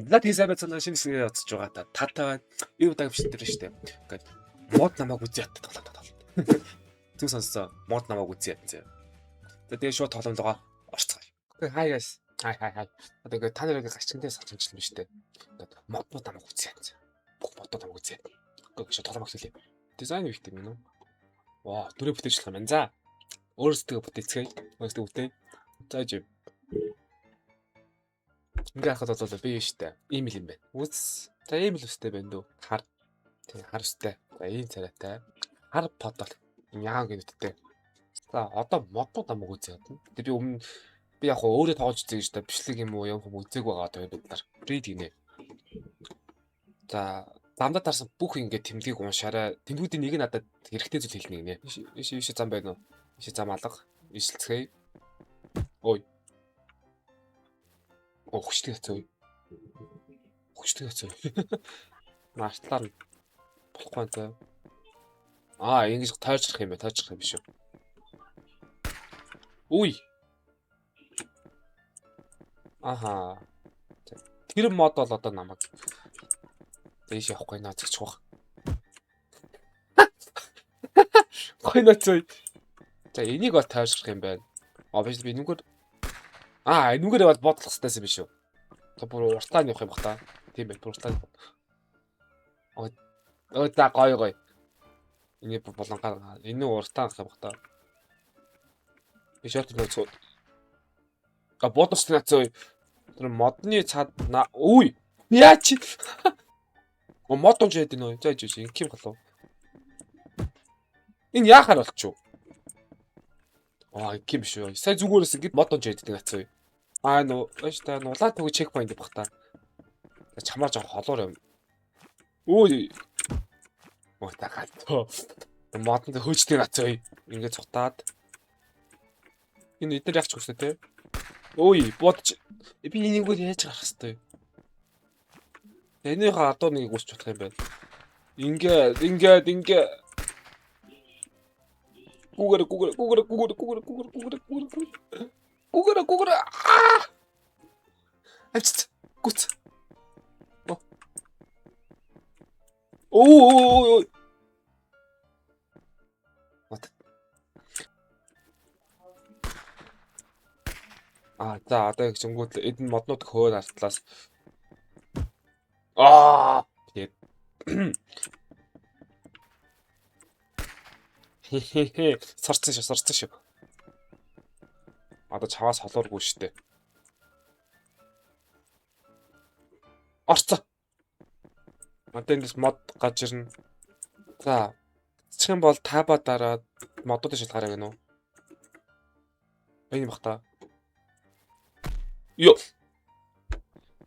За тэгээ сайн байцгаана, шинэ хэсгээ оцож байгаа та таатай байна. Энэ удаагийн бичлэг дээр шүү дээ. Ингээд мод намайг үзье ятдаг тоглоом. Зүг сонссон. Мод намайг үзье ятсан. За тэгээ шууд тоглоомлогоо орцгоё. Okay, hi guys. Hi hi hi. Одоо ингээд та нарыг гачигтай салчилсан биз дээ. Ингээд моднууд намайг үзье ятсан. Бүх моднууд намайг үзье. Гэхдээ шууд тоглоом эхлүүлье. Дизайн ихтэй юм уу? Ваа, дүрээ бүтээж болох юм байна. За. Өөрсдөө бүтээцгээе. Өөрсдөө бүтээ. За жи. Ингээ харахад бол би штэ. Ийм л юм байна. Үс. За ийм л үстэй байна дөө. Хар. Тэг хар үстэй. За ийм царайтай. Хар подол. Яахан гинэттэй. За одоо моднууд амаг үзээ ядна. Тэг би өмнө би яг хоо өөрөө тоглож үзье гэж та бичлэг юм уу юм хүм үзег байгаа одоо бид нар. Рид гинэ. За замдаа тарсан бүх ингээ тэмдгийг уншаарай. Тэмдгүүдийн нэг нь надад хэрэгтэй зүйл хэлнэ гинэ. Иш иш зам байна уу? Иш зам алга. Ишилцгээе. Ой. О хүчтэй хэцүү. Хүчтэй хэцүү. Мартлаар нь болохгүй заа. Аа ингэж тойрчих юм бэ? Тойрчих юм биш үү? Үй. Аха. Тэр мод бол одоо намайг дээш явахгүй наа зогчих бах. Гой нацаа. За энийг бол тойрчих юм байна. А биш би энэгээр аа энэгээр бол бодлох хэрэгтэйсэн биш үү? За бүр уртлаа нь явах юм бах та. Тийм байх бүр уртлаа. Өө за гоё гоё. Энийг болонгаар энэ уртаа авах юм бах та. Би шорт нөөцөө. А бодлох нацаа. Тэр модны цаад үгүй. Яа чи. О мод унж яд нөө. За жи инк юм болов. Энэ яахаар болчих вэ? Аа инк юм биш үү? Сая зүгээрээс ингэ мод унж яддаг нацаа. Аа нөө өөш та нулаа төгөө чекпоинт бах та. Чамаар жоох холоор юм. Үгүй. Мод гатоо. Модонд хөөждөг нацаа. Ингэ цутаад. Энэ эдгээр явчих хүсэ те. Өөй бодч би энийгээр яаж гарах хэвтэй. Энийхээ адуу нэгийг үсч чадах юм байна. Ингээ ингээд ингээ гүгэр гүгэр гүгэр гүгэр гүгэр гүгэр гүгэр гүгэр гүгэр гүгэр аа авчт гүц. Оо. What? А за одоо их зөнгүүд эдэн моднууд хөөр артлаас аа тэгээд хе сарцсан шүү сарцсан шүү. Одоо чаваас холуургүй штэ. Орцоо. Одоо эндээс мод гаж ирнэ. За цэцэх юм бол таба дараад модуудыг шалгаарай гэнэ үү? Энэ бах та. Йоо.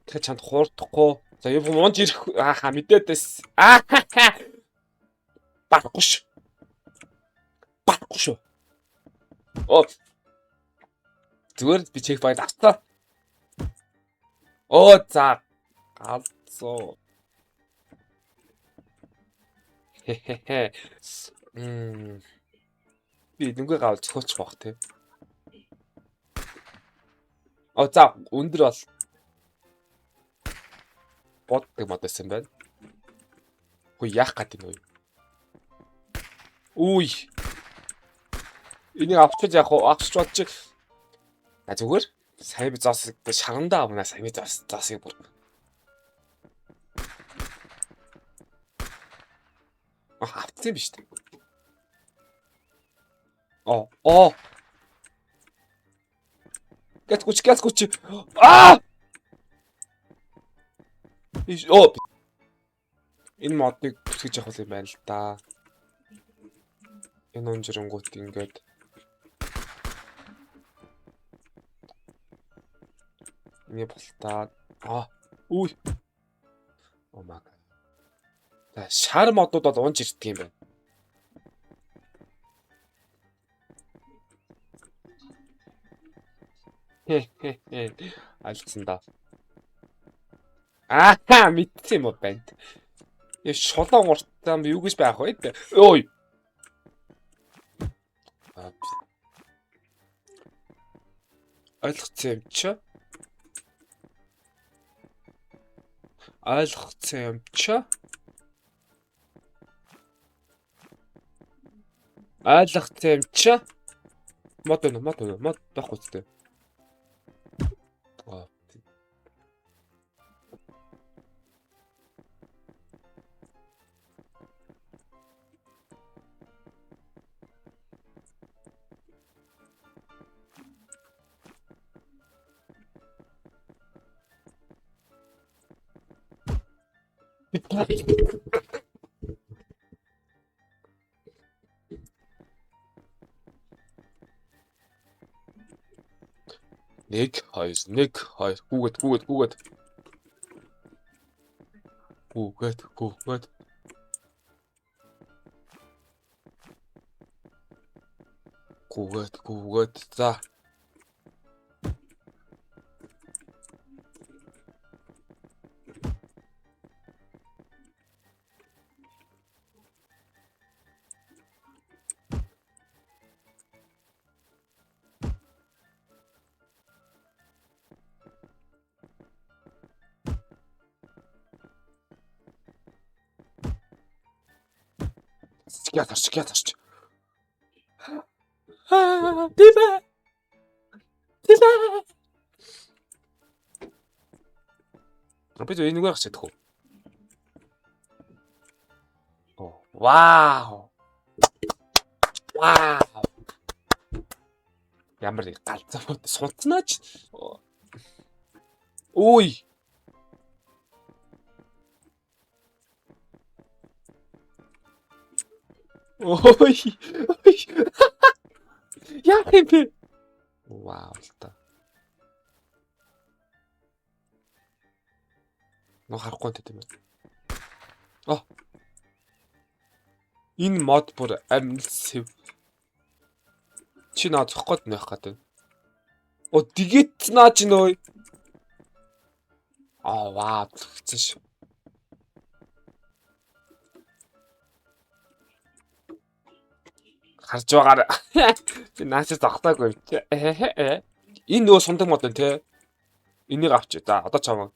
Тэгэхээр чамд хуурдахгүй. За юм унж ирэх ааха мэдээд байсан. Аа. Барахгүй ш. Барахгүй шүү. Оо. Зүгээр би чек байд авцаа. Оо за. Галзуу. Хе-хе-хе. Би нүгэ гавл зөхөөчих бах тий. О за өндөр бол боддог мод байсан байна. Хөөе яах гээд юм бэ? Үгүй. Энийг авчиж яах вэ? Авчиж бодчих. А зүгээр сая би зоосыг шарандаа авна сая би зоосыг бүр. А авцсан биш үү? О, о. Гацгүч гацгүч. Аа! Оо. Энэ модыг түтгэж явах юм байна л да. Энэ унжирэнгүүт ингээд ингэ болтаад аа үгүй. Oh my god. За шар модууд бол унж ирдэг юм байна. Хе-хе-хе. Алдсан да. Аа мэдсэн юм уу байна. Яа шулуун уртаа би юу гэж байх вэ? Ой. Ойлгоцсон юм чи. Ойлгоцсон юм чи. Ойлгоцсон юм чи. Мод байна, мод байна, мод байхгүй зү. Аа. Нэг, хоёр, нэг, хоёр. Гүүгээд, гүүгээд, гүүгээд. Гүүгээд, гүүгээд. Гүүгээд, гүүгээд. За. Ятарч, ятарч. Дивэ. Дивэ. Би зөв энэгээр гарч чадах уу? Оо, вау. Вау. Ямар нэг галзуу мод сунцнаач. Үй. Ой. Ой. Яах юм бэ? Вау л та. Нөө харахгүй юм байна. Оо. Энэ мод бүр амьлсэв. Чи наа зохих гээд байх гэдэг. Оо дигэт наа чи нөө. Аа вау зөгцсөн шүү. Харж байгаарай. Би наашаа зогтоогүй юм чи. Энэ нөгөө сундаг мод байна те. Энийг авч. За одоо чамаа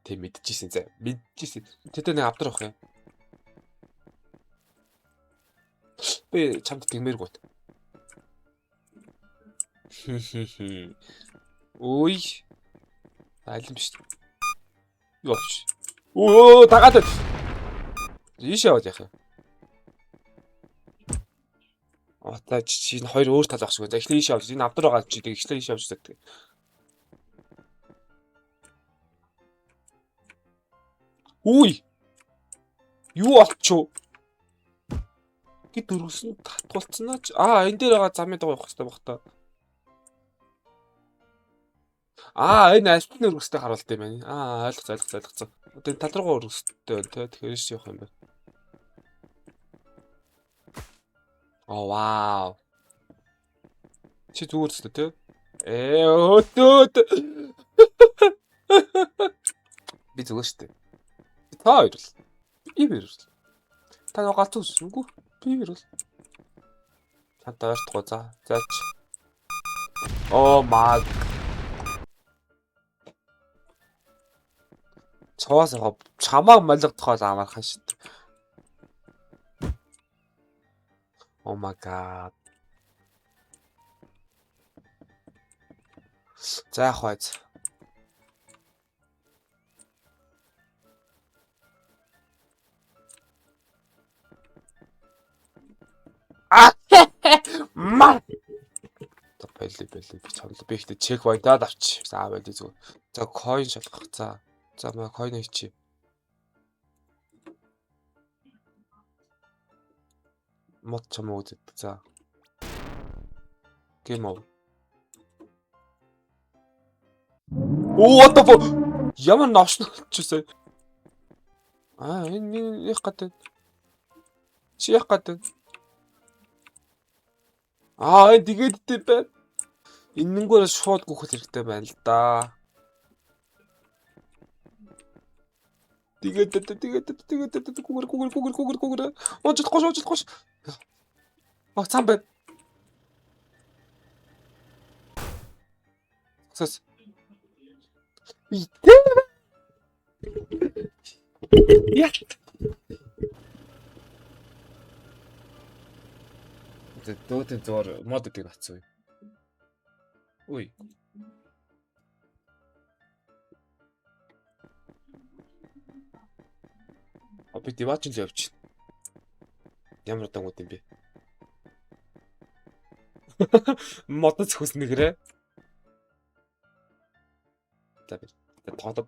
тэг мэдчихсэн зэ. Мэдчихсэн. Тэдээ нэг авдар авах юм. Би чамд тэгмээргүй. Үй. Аль юм биш. Юу авч. Өө дагаад. Ийш яваад яах юм. Одоо чи энэ хоёр өөр тал байх шиг байна. За эхлээ ийш авч. Энэ авдар байгаа чи тэг эхлээ ийш авч гэдэг. Үгүй. Юу болчихв? Гэт өргөсөн татгуулцсан ч аа энэ дээр байгаа замын дагуу явах хэрэгтэй баг та. Аа энэ альтны өргөстэй харуулт юм байна. Аа ойлгоцсон ойлгоцсон ойлгоцсон. Одоо энэ тал руугаа өргөстэй байна те. Тэгэхээр ийш явах юм байна. Оо вау. Чи зүгээр зү те. Ээ өөдөөд. Би зүгээр штэ. Та хоёр л. Би хоёр л. Та нөгөө галзуу үсэнгүй. Би хоёр л. Чамд ойртохгүй за. Заач. Оо маа. Цоос яг чамааг молигдохоо л амархан шүү дээ. Oh my god. За яах вэ? Маа. За байли байли би чамд би ихтэй чек поинтаад авч. За байли зүгээр. За coin шалгах. За. За маа coin хийчих. Мод чамаа үздэг. За. Game over. Оо what the fuck? Ямар новшно болчихсон. Аа энэ яах гэдэг. Чи яах гэдэг. Аа энэ тэгээд дээ байна. Энэнгүүр шууд гүхэл хэрэгтэй байна л да. Тэгээд тэгээд тэгээд гүгэр гүгэр гүгэр гүгэр гүгэр. Уучлахгүй уучлахгүй. Аа цаан байна. Сэс. Яа. Тэгээ дүүдийн зур мод гэдэг ноцсон. Үй. А би дивачин л явчих. Ямар удаан юм бэ? Модод зөхөс нэгрээ. За би тоглоо.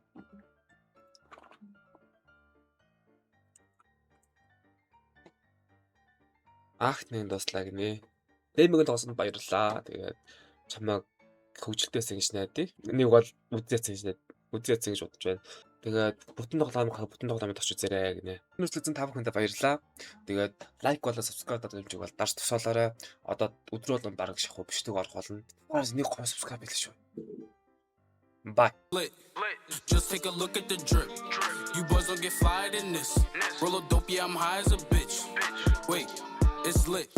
Агт нэг дуслаа гинэ. Дэмэг нь тоглосонд баярлалаа. Тэгээд чамайг хөгжилтөөс ингэж найдаа. Нэг бол үзээсэн гэж найд. Үзээсэн гэж бодож байна. Тэгээд бүтэн тоглоом бүтэн тоглоомд очиж үзээрэй гинэ. Нүслэзэн та бүхэндээ баярлалаа. Тэгээд лайк болоо subscribe дарж бол дарж тусаалаарай. Одоо өдрөө болгон бараг шахуу бичлэг орох болно. Бараг нэг гоо subscribe хийлээ шүү. Bye. Just take a look at the drip. You boys don't get fired in this. Roll a dope, yeah, I'm high as a bitch. Wait, it's lit.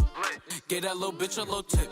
Get that little bitch a little tip.